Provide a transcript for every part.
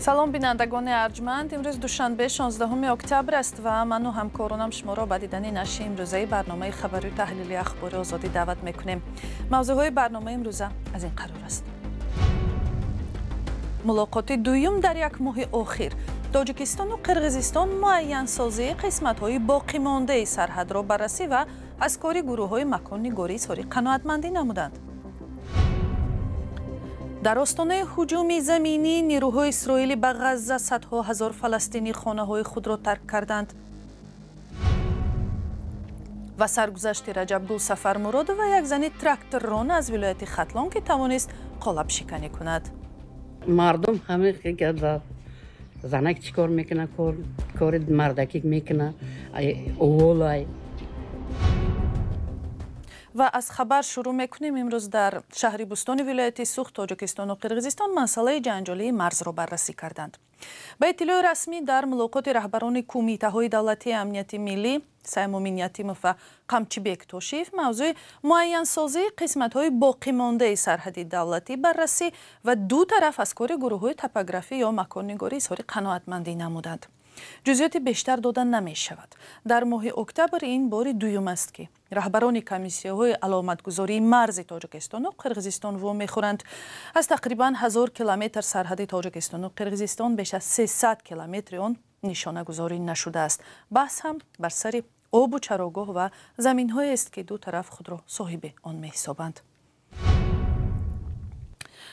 Салом, бинандагони арҷманд. Имрӯз душанбе, 16 октябр аст ва ману ҳамкоронам шуморо ба дидани нашри имрӯзаи барномаи хабарию таҳлили Ахбори Озодӣ даъват мекунем. Мавзӯъҳои барномаи имрӯза аз ин қарор аст. Мулоқоти дуюм дар як моҳи охир. Тоҷикистону Қирғизистон муайянсозии қисматҳои боқимондаи сарҳадро баррасӣ ва аз кори гурӯҳҳои маконнигорӣ изҳори қаноатмандӣ намуданд. Дар остонаи ҳуҷуми заминии нерӯҳои исроилӣ ба Ғазза садҳо ҳазор фаластинӣ хонаҳои худро тарк карданд. Ва саргузашти Раҷабгул Сафармуродова, як зани тракторрон аз вилояти Хатлон, ки тавонист қолабшиканӣ кунад. Мардум ҳама гап зад: занак чӣ кор мекунад, кори мардакӣ мекунад, оволай. Ва аз хабар шурӯъ мекунем. Имрӯз дар шаҳри Бӯстони вилояти Суғд Тоҷикистону Қирғизистон масъалаи ҷанҷолии марзро баррасӣ карданд. Ба иттилои расмӣ, дар мулоқоти раҳбарони кумитаҳои давлатии амнияти миллӣ Саймумин Ятимов ва Қамчибек Тошиев мавзӯи муайянсозии қисматҳои боқимондаи сарҳади давлатӣ баррасӣ ва ду тараф аз кори гурӯҳҳои топографӣ ё маконнигорӣ изҳори қаноатмандӣ намуданд. Ҷузъиёти бештар дода намешавад. Дар моҳи октябр ин бори дуюм аст, ки раҳбарони комиссияҳои аломатгузории марзи Тоҷикистону Қирғизистон вомехӯранд. Аз тақрибан 1000 километр сарҳади Тоҷикистону Қирғизистон беш аз 300 километри он нишонагузорӣ нашудааст. Баҳс ҳам бар сари обу чарогоҳ ва заминҳоест, ки ду тараф худро соҳиби он меҳисобанд.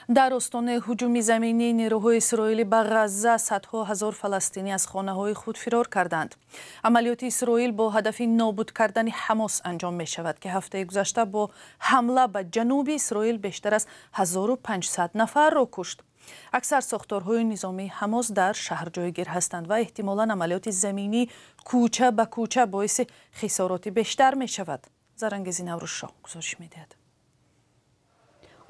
Дар остонаи ҳуҷуми заминии нерӯҳои исроилӣ ба Ғазза садҳо ҳазор фаластинӣ аз хонаҳои худ фирор карданд. Амалиёти Исроил бо ҳадафи нобуд кардани Ҳамос анҷом мешавад, ки ҳафтаи гузашта бо ҳамла ба ҷануби Исроил бештар аз 1500 нафарро кушт. Аксар сохторҳои низомии Ҳамос дар шаҳр ҷойгир ҳастанд ва эҳтимолан амалиёти заминӣ кӯча ба кӯча боиси хисороти бештар мешавад. Зарангези Наврӯзшоҳ гузориш медиҳад.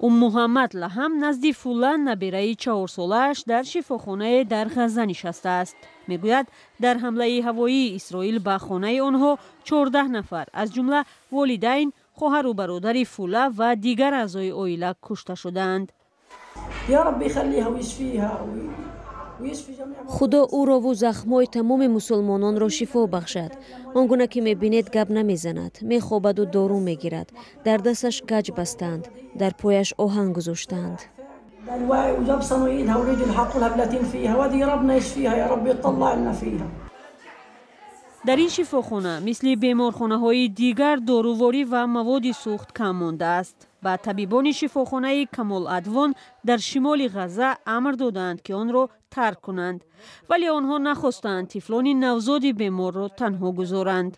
Уммуҳаммад Лаҳам назди Фула, набираи 4-солааш, дар шифохонае дар Ғазза нишастааст. Мегӯяд, дар ҳамлаи ҳавоии Исроил ба хонаи онҳо 14 нафар, аз ҷумла волидайн, хоҳару бародари Фула ва дигар аъзои оила кушта шудаанд. Худо ӯрову захмҳои тамоми мусулмононро шифо бахшад. Он гуна ки мебинед, гап намезанад, мехобаду дору мегирад. Дар дасташ гаҷ бастаанд, дар пояш оҳан гузоштаанд. Дар ин шифохона, мисли беморхонаҳои дигар, доруворӣ ва маводи сӯхт кам мондааст. Ба табибони шифохонаи Камол Адвон дар шимоли Ғазза амр додаанд, ки онро тарк кунанд, вале онҳо нахостанд тифлони навзоди беморро танҳо гузоранд.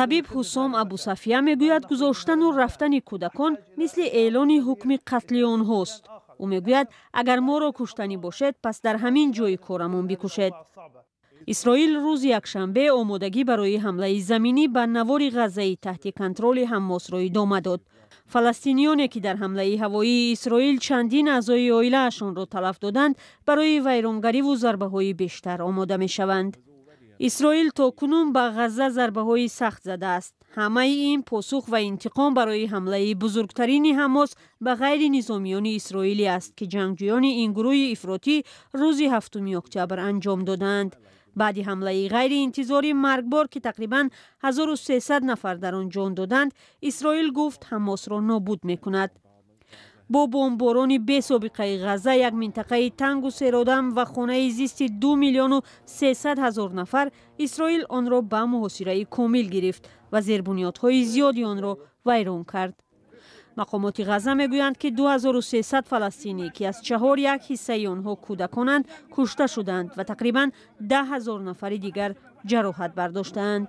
Табиб Ҳусом Абусафия мегӯяд, гузоштану рафтани кӯдакон мисли эълони ҳукми қатли онҳост. Ӯ мегӯяд, агар моро куштанӣ бошед, пас дар ҳамин ҷои корамон бикушед. Исроил рӯзи якшанбе омодагӣ барои ҳамлаи заминӣ ба навори Ғаззаи таҳти контроли Ҳамосро идома дод. Фаластиниёне, ки дар ҳамлаи ҳавоии Исроил чандин аъзои оилаашонро талаф доданд, барои вайронгариву зарбаҳои бештар омода мешаванд. Исроил то кунун ба Ғазза зарбаҳои сахт задааст. Ҳамаи ин посух ва интиқом барои ҳамлаи бузургтарини Ҳамос ба ғайри низомиёни исроилӣ аст, ки ҷангҷӯёни ин гурӯҳи ифротӣ рӯзи 7 октябр анҷом додаанд. Баъди ҳамлаи ғайриинтизори маргбор, ки тақрибан 1300 нафар дар он ҷон доданд, Исроил гуфт, Ҳамосро нобуд мекунад. Бо бомборони бесобиқаи Ғазза, як минтақаи тангу серодам ва хонаи зисти 2 300 000 нафар, Исроил онро ба муҳосираи комил гирифт ва зербунёдҳои зиёди онро вайрон кард. Мақомоти Ғазза мегӯянд, ки 2300 фаластинӣ, ки аз чаҳор як ҳиссаи онҳо кӯдаконанд, кушта шуданд ва тақрибан 10 000 нафари дигар ҷароҳат бардоштаанд.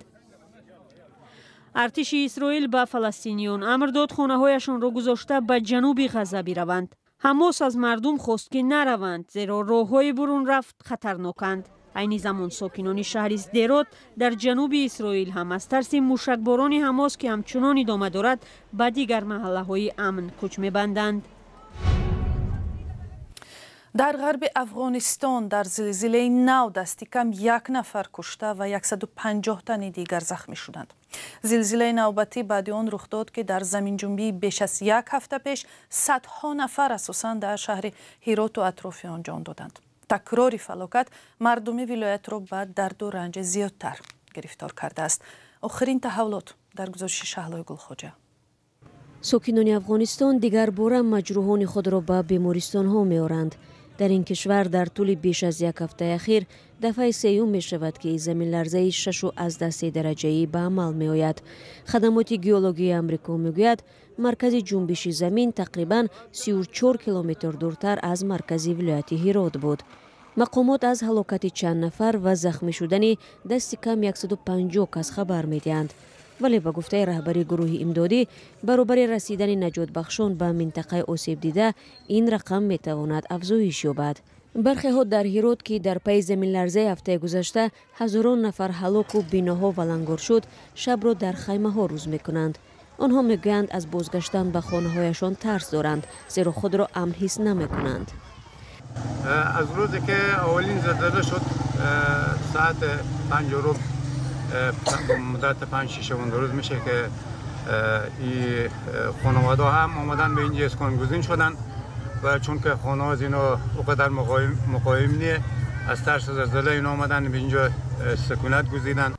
Артиши Исроил ба фаластиниён амр дод, хонаҳояшонро гузошта, ба ҷануби Ғазза бираванд. Ҳамос аз мардум хост, ки нараванд, зеро роҳҳои бурунрафт хатарноканд. Айни замон сокинони шаҳри Сдерот дар ҷануби Исроил ҳам аз тарси мушакборони Ҳамос, ки ҳамчунон идома дорад, ба дигар маҳаллаҳои амн кӯч мебанданд. Дар ғарби Афғонистон дар зилзилаи нав дасти кам як нафар кушта ва 150 тани дигар захмӣ шуданд. Зилзилаи навбатӣ баъди он рух дод, ки дар заминҷунбии беш аз як ҳафта пеш садҳо нафар асосан дар шаҳри Ҳироту атрофи он ҷон доданд. Такрори фалокат мардуми вилоятро ба дарду ранҷи зиёдтар гирифтор кардааст. Охирин таҳаввулот дар гузориши Шаҳлои Гулхоҷа. Сокинони Афғонистон дигарбора маҷрӯҳони худро ба бемористонҳо меоранд. Дар ин кишвар дар тӯли беш аз як ҳафтаи ахир дафъаи сеюм мешавад, ки заминларзаи 6.3 дараҷаӣ ба амал меояд. Хадамоти геологии Амрико мегӯяд, маркази ҷунбиши замин тақрибан 34 километр дуртар аз маркази вилояти Ҳирот буд. Мақомот аз ҳалокати чанд нафар ва захмӣ шудани дасти кам 150 кас хабар медиҳанд. Вале ба гуфтаи раҳбари гурӯҳи имдодӣ, баробари расидани наҷотбахшон ба минтақаи осебдида ин рақам метавонад афзоиш ёбад. Бархеҳо дар Ҳирот, ки дар пайи заминларзаи ҳафтаи гузашта ҳазорон нафар ҳалоку биноҳо валангор шуд, шабро дар хаймаҳо рӯз мекунанд. Онҳо мегӯянд, аз бозгаштан ба хонаҳояшон тарс доранд, зеро худро амн ҳис намекунанд. Аз рӯзе ки аввалин зилзила шуд, соати 5:15 مدت 5-6 روز میشه که این خانواده هم آمدن به اینجا اسکان گزین شدن و چون که خانه از اینا اونقدر مقاوم نیه، از ترس زلزله اینا آمدن به اینجا سکونت گزیدن.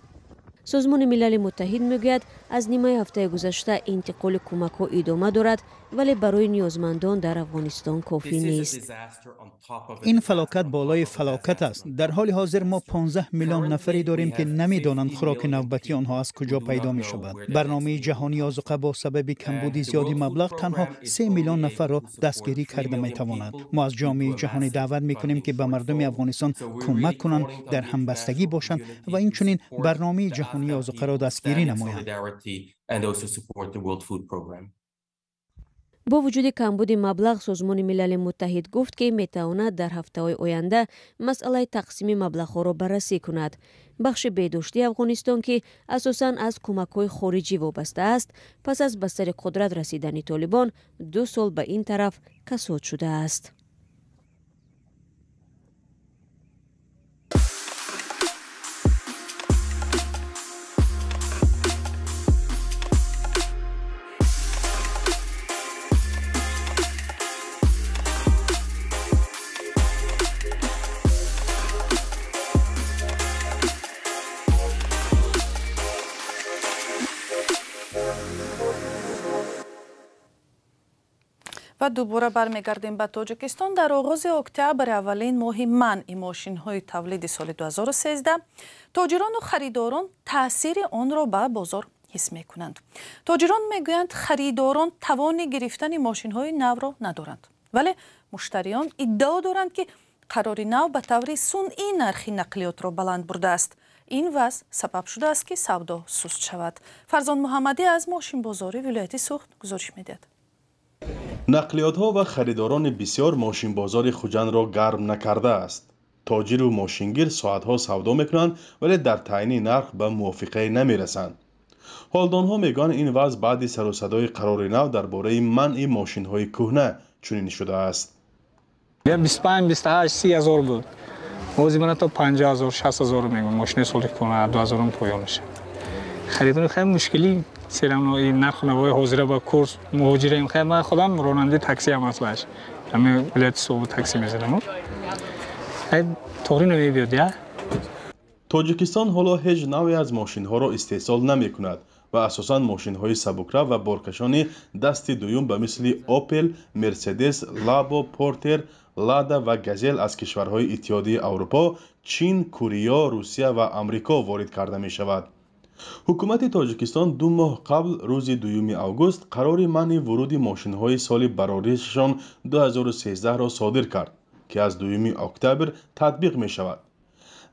Созмони Милали Муттаҳид мегӯяд, аз нимаи ҳафтаи гузашта интиқоли кӯмакҳо идома дорад, вале барои ниёзмандон дар Афғонистон кофӣ нест. Ин фалокат болои фалокат аст. Дар ҳоли ҳозир мо 15 миллион нафаре дорем, ки намедонанд хӯроки навбатии онҳо аз куҷо пайдо мешавад. Барномаи ҷаҳонии озуқа бо сабаби камбуди зиёди маблағ танҳо 3 миллион нафарро дастгирӣ карда метавонад. Мо аз ҷомеаи ҷаҳонӣ даъват мекунем, ки ба мардуми Афғонистон кӯмак кунанд, дар ҳамбастагӣ бошанд ва инчунин барномаи ҷаҳонии озуқаро дастгирӣ намоянд. Бо вуҷуди камбуди маблағ, Созмони Милали Муттаҳид гуфт, ки метавонад дар ҳафтаҳои оянда масъалаи тақсими маблағҳоро баррасӣ кунад. Бахши беҳдоштии Афғонистон, ки асосан аз кӯмакҳои хориҷӣ вобаста аст, пас аз ба сари қудрат расидани Толибон 2 сол ба ин тараф касод шудааст. Ва дубора бармегардем ба Тоҷикистон. Дар оғози октябр, аввалин моҳи манъи мошинҳои тавлиди соли 2013, тоҷирону харидорон таъсири онро ба бозор ҳис мекунанд. Тоҷирон мегӯянд, харидорон тавони гирифтани мошинҳои навро надоранд, вале муштариён иддао доранд, ки қарори нав ба таври сунъӣ нархи нақлиётро баланд бурдааст. Ин вазъ сабаб шудааст, ки савдо суст шавад. Фарзон Муҳаммадӣ аз мошинбозори вилояти Суғд гузориш медиҳад. Нақлиётҳо ва харидорони бисёр мошинбозори Хуҷандро гарм накардааст. Тоҷиру мошингир соатҳо савдо мекунанд, вале дар таъйини нарх ба мувофиқае намерасанд. Ҳолдонҳо мегӯянд, ин вазъ баъди сарусадои қарори нав дар бораи манъи мошинҳои кӯҳна чунин шудааст. 25, 28, 30 ҳазор буд. Ҳозир мана то 50 ҳазор, 60 ҳазор мегӯям. Мошини соли кӯҳна 2000 поён мешавад. Харидори хеле мушкилӣ серамно ин нарху навои ҳозира ба курс муҳоҷираем. Хеле ман худам ронандаи такси ҳам аслаш. Ҳамин вилояти Суғд такси мезанам. Тоғри намебиёд, я? Тоҷикистон ҳоло ҳеҷ навъе аз мошинҳоро истеҳсол намекунад ва асосан мошинҳои сабукрав ва боркашони дасти дуюм ба мисли Опел, Мерседес, Лабо, Портер, Лада ва Газел аз кишварҳои Иттиҳодияи Аврупо, Чин, Куриё, Русия ва Амрико ворид карда мешавад. Ҳукумати Тоҷикистон 2 моҳ қабл, рӯзи 2 август, қарори манъи вуруди мошинҳои соли бароришашон 2013-ро содир кард, ки аз 2 октябр татбиқ мешавад.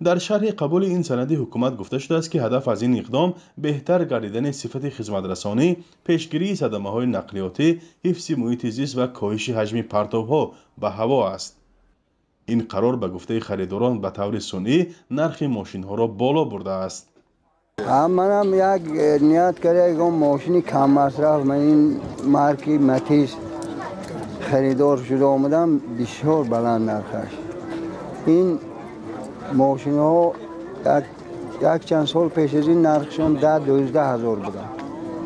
Дар шарҳи қабули ин санади ҳукумат гуфта шудааст, ки ҳадаф аз ин иқдом беҳтар гардидани сифати хизматрасонӣ, пешгирии садамаҳои нақлиётӣ, ҳифзи муҳити зист ва коҳиши ҳаҷми партовҳо ба ҳаво аст. Ин қарор ба гуфтаи харидорон ба таври сунъӣ нархи мошинҳоро боло бурдааст. Манам як ният карда, ягон мошини каммасраф, ман ин марки Матиз Харидор шуда омадам, бисёр баланд нархаш. Ин мошинҳо якчанд сол пеш аз ин нархшон 10-12 ҳазор буданд.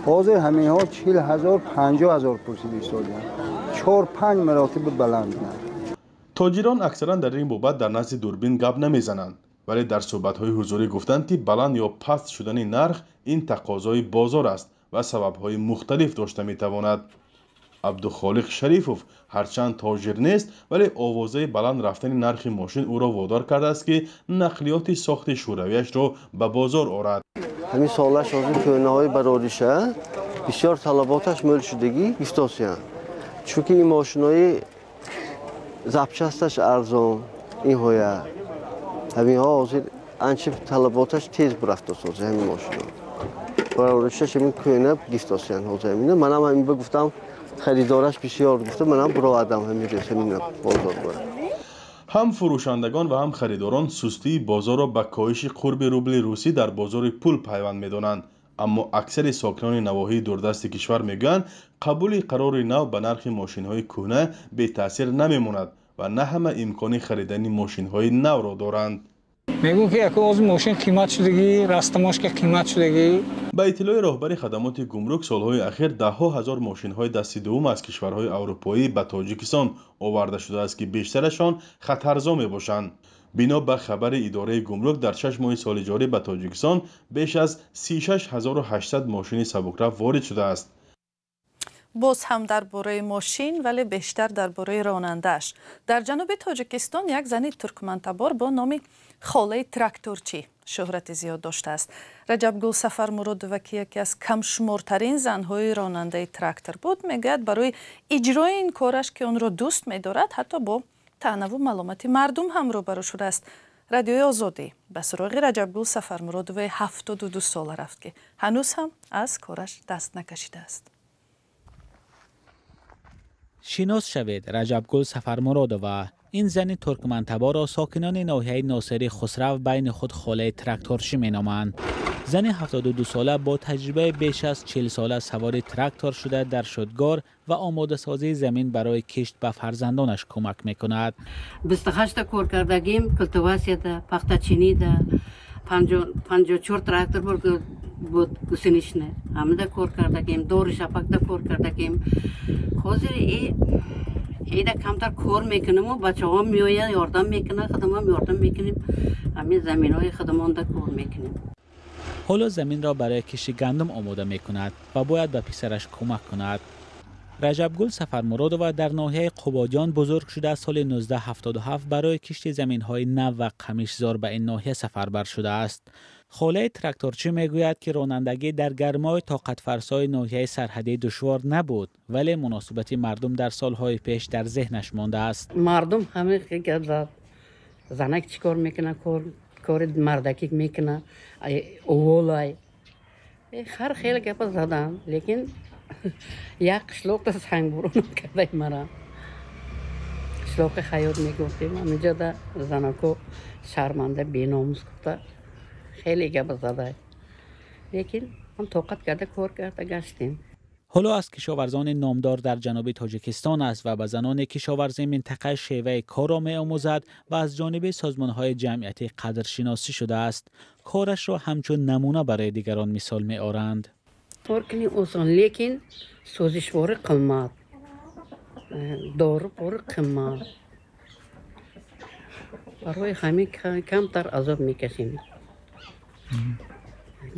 Ҳозир ҳаминҳо 40 ҳазор, 50 ҳазор пурсида истодаанд. 4-5 маротиба баланд нарх. Тоҷирон аксаран дар ин бобат дар назди дурбин гап намезананд, вале дар суҳбатҳои ҳузурӣ гуфтанд, ки баланд ё паст шудани нарх ин тақозои бозор аст ва сабабҳои мухталиф дошта метавонад. Абдухолиқ Шарифов ҳарчанд тоҷир нест, вале овозаи баланд рафтани нархи мошин ӯро водор кардааст, ки нақлиёти сохти шӯравиашро ба бозор орад. Ҳамин солаш ҳозир кӯҳнаҳои барориша бисёр талаботаш мӯл шудагӣ гифтосиянд, чунки ин мошинои запчасташ арзон, инҳоя ҳаминҳо ҳозир анча талаботаш тез бурафтост. Ҳозир ҳамин мошино бароришаш ҳамин кӯҳна гифтосиянд. Ҳозир ҳамина манам ҳамин ба гуфтам, харидораш бисёр гуфта, манам буровардам ҳамин рӯз ҳамин бозор бора. Ҳам фурӯшандагон ва ҳам харидорон сустии бозорро ба коҳиши қурби рубли русӣ дар бозори пул пайванд медонанд. Аммо аксари сокинони навоҳии дурдасти кишвар мегӯянд, қабули қарори нав ба нархи мошинҳои кӯҳна бетаъсир намемонад ва на ҳама имкони харидани мошинҳои навро доранд. Мегӯм, ки яко ҳозир мошин қимат шудагӣ, растамошка қимат шудагӣ. Ба иттилои роҳбари хадамоти гумрук, солҳои ахир даҳҳо ҳазор мошинҳои дасти дуввум аз кишварҳои аврупоӣ ба Тоҷикистон оварда шудааст, ки бештарашон хатарзо мебошанд. Бино ба хабари идораи гумрук, дар 6 моҳи соли ҷорӣ ба Тоҷикистон беш аз 36 800 мошини сабукраф ворид шудааст. Боз ҳам дар бораи мошин, вале бештар дар бораи ронандааш. Дар ҷануби Тоҷикистон як зани туркмантабор бо номи Холаи тракторчӣ шӯҳрати зиёд доштааст. Раҷабгул Сафармуродова, ки яке аз камшумортарин занҳои ронандаи трактор буд, мегӯяд, барои иҷрои ин кораш, ки онро дӯст медорад, ҳатто бо таънаву маломати мардум ҳам рӯбарӯ шудааст. Радиои Озодӣ ба суроғи Раҷабгул Сафармуродоваи 72 сола рафт, ки ҳанӯз ҳам аз кораш даст накашидааст. Шинос шавед: Раҷабгул Сафармуродова. Ин зани туркмантаборро сокинони ноҳияи Носири Хусрав байни худ Холаи тракторчӣ меноманд. Зани 72сола бо таҷрибаи беш аз 40сола савори трактор шуда, дар шудгор ва омодасозии замин барои кишт ба фарзандонаш кӯмак мекунад. 28-та кор кардагим культиватсияда, пахтачинида, 54 трактор буд гусеничный, ҳамида кор кардагим, дори шапакда кор кардагим. Ҳозир ида камтар кор мекунаму бачаҳо меояд, ёрдам мекунад, худамам ёрдам мекунем, ҳамин заминҳои худамонда кор мекунем. Ҳоло заминро барои кишти гандум омода мекунад ва бояд ба писараш кӯмак кунад. Раҷабгул Сафармуродова дар ноҳияи Қубодиён бузург шуда, соли 1977 барои кишти заминҳои нав ва қамишзор ба ин ноҳия сафарбар шудааст. Холаи тракторчӣ мегӯяд, ки ронандагӣ дар гармои тоқатфарсои ноҳияи сарҳадӣ душвор набуд, вале муносибати мардум дар солҳои пеш дар зеҳнаш мондааст. Мардум ҳамин гап зад: занак чӣ кор мекунад, кори мардакӣ мекунад, оволай, ҳар хел гапа задан. Лекин як қишлоқда сангбурон кардай мара, қишлоқи Ҳаёт мегуфтем, ҳаминҷода занако шарманда, беномус гуфта хеле гапа задай, лекин ҳам тоқат карда кор карда гаштем. Ҳоло аз кишоварзони номдор дар ҷануби Тоҷикистон аст ва ба занони кишоварзи минтақа шеваи корро меомӯзад ва аз ҷониби созмонҳои ҷамъиятӣ қадршиносӣ шудааст. Корашро ҳамчун намуна барои дигарон мисол меоранд. Кор кунӣ осон, лекин сӯзишворӣ қимат, дору пору қимат, барои ҳамин камтар азоб мекашем.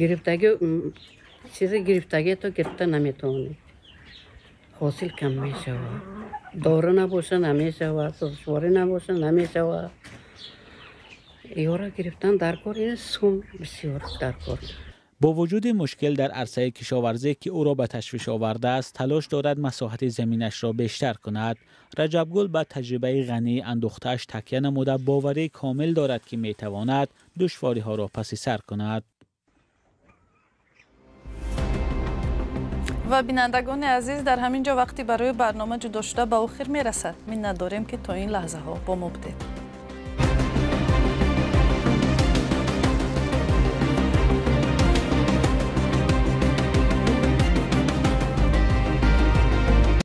Гирифтагӣ чизи гирифтагӣ то гирифта наметавонӣ, ҳосил кам мешавад, дору набоша намешавад, сӯзишворӣ набоша намешавад. Ёра гирифтан дар кор, ин сум бисёр дар кор. Бо вуҷуди мушкил дар арсаи кишоварзӣ, ки ӯро ба ташвиш овардааст, талош дорад масоҳати заминашро бештар кунад. Раҷабгул ба таҷрибаи ғании андӯхтааш такя намуда, боварии комил дорад, ки метавонад душвориҳоро паси сар кунад. Ва бинандагони азиз, дар ҳамин ҷо вақти барои барнома ҷудошуда ба охир мерасад. Миннат дорем, ки то ин лаҳзаҳо бо мо будед.